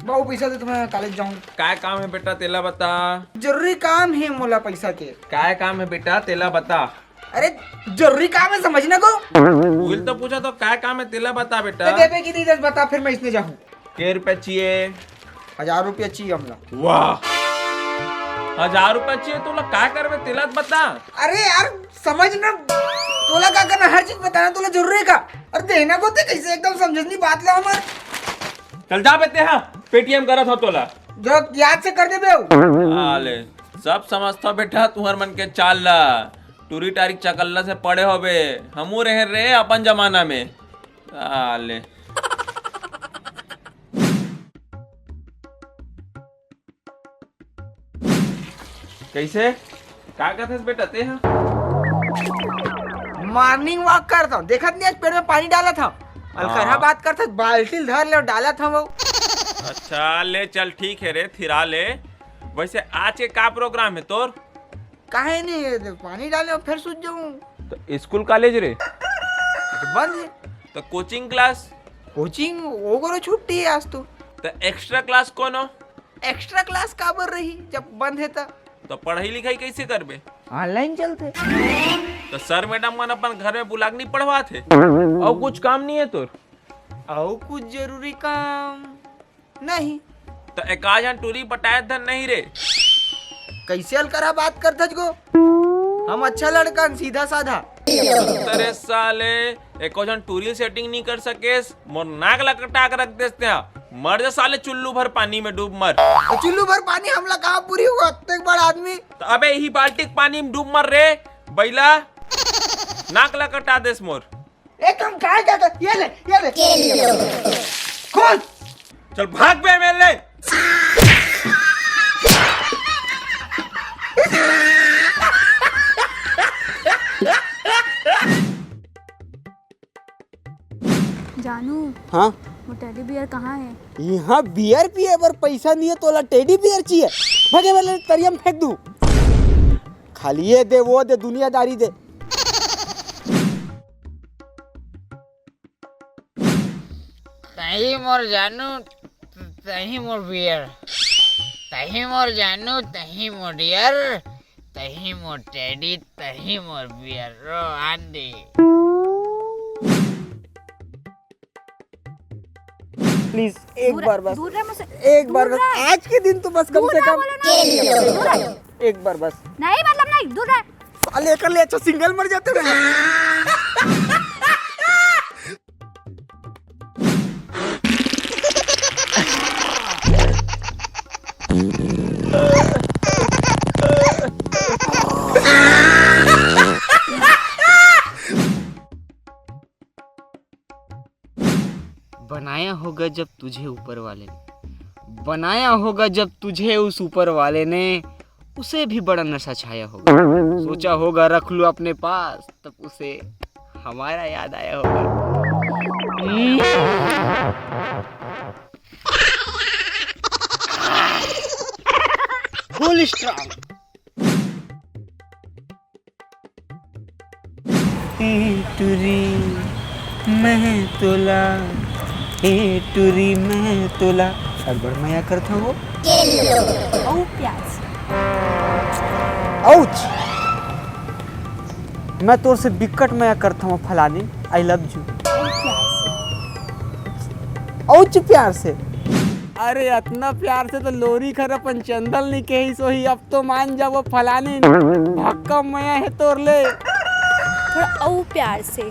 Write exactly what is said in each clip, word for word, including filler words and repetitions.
बाबू, पैसा दे तो मैं कॉलेज जाऊँ। काय काम हे बेटा, तेला बता। जरूरी काम हे मोला पैसा के। काय काम हे बेटा, तेला बता। अरे, जरूरी काम हे, समझ ना को। उहिल तो पूछा तो, काय काम हे, तेला बता बेटा। ते देबे कि नहीं, दस बता, फिर मैं इसने जाऊँ। के रुपया चाहिए? हजार रुपया चाहिए हमला। वाह, हजार रुपया चाहिए तोला, का करबे, तेला तो बता। अरे यार, समझ ना, तोला का करना, हर चीज बताना तोला जरूरी हे का? अरे देना को ते कैसे, एकदम समझस नहीं बात ला हमर। चल जा बे ते, हाँ, पेटीएम करत हो तोला। जो याद से कर देबे। आले, सब समझता बेटा तुहर मन के चाल ला। टूरी टारी चकल्ला से पड़े होबे, हमू रहे रे अपन जमाना में। आले। कैसे? का करथस बेटा ते ह? Morning walk करत हूँ। देखत नहीं आज पेड़ में पानी डालत हूँ। अलकरहा हाँ। बात करथस, बाल्टी ल धर ले अउ डालत हूँ वो। अच्छा, ले चल, ठीक हे रे, थिरा ले। वैसे आज के का program हे तोर? काहे नहीं, ये देख, पानी डाले अउ फिर सूत जाऊँ। तो स्कूल कॉलेज रे? तो बंद हे। तो coaching class? Coaching वो करो, छुट्टी हे आज तो। तो extra class कोनो? Extra class काबर रही जब बंद हे त? तो पढ़ाई लिखाई कैसे करबे? Online चलथे। तो सर मैडम मन अपन घर में बुला के नहीं पढ़वात हे? अउ कुछ काम नहीं हे तोर? अउ कुछ जरूरी काम नहीं। तो एका झन टूरी पटाए धन नहीं रे? कैसे अलकरहा बात करथस गो? हम अच्छा लड़का हन, सीधा साधा। अरे साले, एको झन टूरी setting नहीं कर सकेस, मोर नाक ला कटा के रख देस तेहा। मर जा साले, चुल्लू भर पानी में डूब मर। तो चुल्लू भर पानी हमला कहाँ पूरी होगा, अतेक बड़ आदमी। तो अबे यही बाल्टी के पानी में डूब मर रे बैला, नाक ला कटा देस मोर। एकदम काय का, ये ले, ये ले। खोल। चल भाग बे मेरे। जानू, हाँ? वो टेडी बियर कहाँ हे? यहाँ बियर पिए बर पैसा नहीं हे, तोला टेडी बियर चाहिए? भागे वाले तरिया में फेंक दूँ। खाली ये दे, वो दे, दुनियादारी दे। तही मोर जानू, तही मोर बियर, तही मोर जानू, तही मोर डियर, तही मोर टेडी, तही मोर बियर। रो आंधी। प्लीज, एक दूर, बार बस। दूर रह मुझसे। एक बार दूर बस। रह। आज के दिन तो बस, कम दूर से रह कम। बोलो ना। दूर रह। एक बार बस। नहीं, मतलब नहीं, दूर रह। साले, कर ले, अच्छा सिंगल मर जाते हैं। बनाया होगा जब तुझे ऊपर वाले ने, बनाया होगा जब तुझे उस ऊपर वाले ने, उसे भी बड़ा नशा छाया होगा। सोचा होगा रख लूं अपने पास, तब उसे हमारा याद आया होगा। Full strong। ए टुरी, मैं तोला, ए टुरी, मैं तोला अब्बड़ मया करथंव वो। अउ प्यार से। आउच! मैं तोर से बिकट मया करथंव फलानी, I love you। अउ प्यार से। आउच प्यार से। अरे अतना प्यार से तो लोरी खर अपन चंदल नहीं कहिस होही, अब तो मान जा वो फलानी, भक्कम मया हे तोर ले। थोड़ा अउ प्यार से।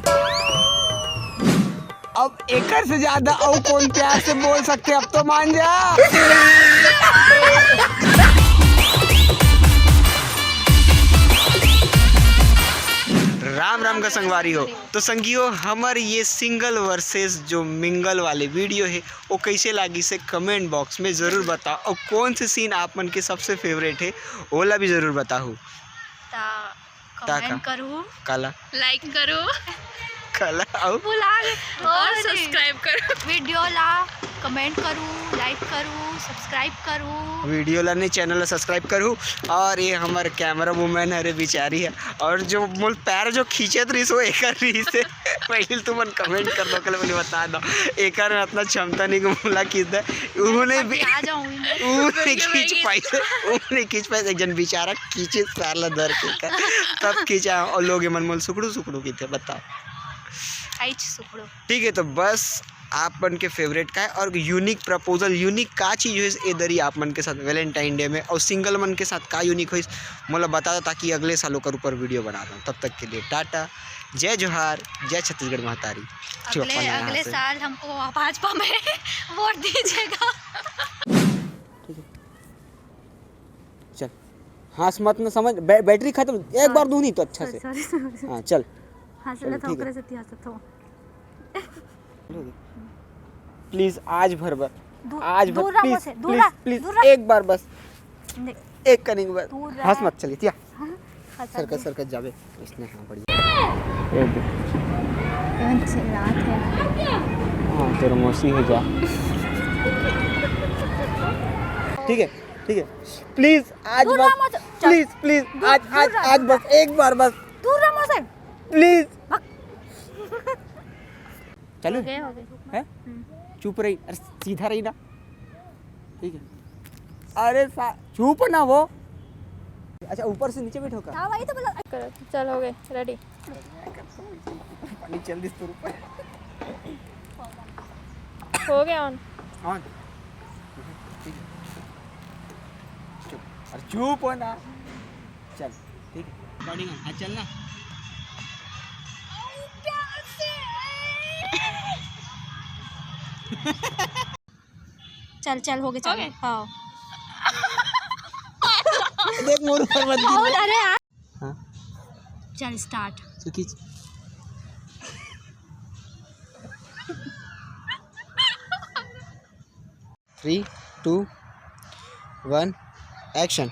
अब एकर से ज्यादा अउ कौन प्यार से बोल सकथे, अब तो मान जा। राम राम का संगवारी हो। तो संगियो, हमर ये single versus जो mingle वाले video हे, वो कैसे लागिस हे comment box में जरूर बताओ, और कौन से scene आप मन के सबसे favourite हे, ओला भी जरूर बताहू। ता ता comment का? करू, काला? Like करू, काला? अउ? बुला ले, और और नहीं। Subscribe करू। Video ला कमेंट करू, लाइक करू, सब्सक्राइब करू। वीडियो ला नहीं, चैनल ला सब्सक्राइब करू। और ये हमर कैमरा वुमन हरे बिचारी है, और जो मोर पैर जो खींचत रहिस वो एकर रहिस है। पहले तुमन कमेंट कर दो, कल पहले बता दो, एकर में इतना क्षमता नहीं कि मोला खींच दे। उन्होंने भी आ जाऊंगी मैं। उन्होंने खींच पाई, उन्होंने खींच पाई, एक जन बेचारा खींचे पैर ला धर के का, तब खींचा। और लोग मन मोल सुकड़ू सुकड़ू की थे, बताओ। आइच सुकड़ू। ठीक है, तो बस आप मन के फेवरेट का है और यूनिक प्रपोजल, यूनिक का चीज होइस ए दरी आप मन के साथ वैलेंटाइन डे में, और सिंगल मन के साथ का यूनिक होइस, मोला बता दो, ताकि अगले साल ओकर ऊपर वीडियो बना दो। तब तक के लिए टाटा, जय जोहार, जय छत्तीसगढ़ महतारी। अगले अगले साल हमको भाजपा में वोट दीजिएगा। चल, हंस मत ना, समझ, बै, बैटरी खत्म, एक बार दू नहीं तो अच्छा से। Sorry sorry. हाँ, चल। हंस चलो, लेता ठीक है। ओकरे से हंसत हो। प्लीज, आज भर बर, दू- आज भर, दूर रह प्लीज, मुझसे, दूर प्लीज, रह, प्लीज, दूर रह। एक बार बस, नहीं, एक कनिक बस। दूर रह। हंस मत, चलिए, तिया। हाँ, हंस सरकत दे। सरकत जाबे। इसने, हाँ, बढ़िया। एक दो। कौन चिल्लात है? हाँ, तेरा मौसी हो जा। ठीक है, ठीक है, प्लीज, आज दूर बस, रह मुझसे। चल। प्लीज, प्लीज, दूर- आज, दूर आज, रह, आज दूर बस, एक बार बस, दूर रह मुझसे। प्लीज। भाग। चलो, हो गए, हो गए। हैं? हम्म। चुप रही, अरे सीधा रही ना। ठीक है, अरे सा-, चुप ना वो। अच्छा, ऊपर से नीचे बैठो का? हाँ, वही तो बोला। करो, चल, हो गए, रेडी। पानी चल दिस तो ऊपर। हो गया ऑन। ऑन। ठीक है, चुप, अरे चुप हो ना। चल, ठीक है, रिकॉर्डिंग है, हाँ, चल ना। चल चल, हो गए, चल। हो गए? हाँ। देख, मोर ऊपर मत गिर। अरे यार। हाँ, चल, स्टार्ट। तो खींच। Three, two, one, action.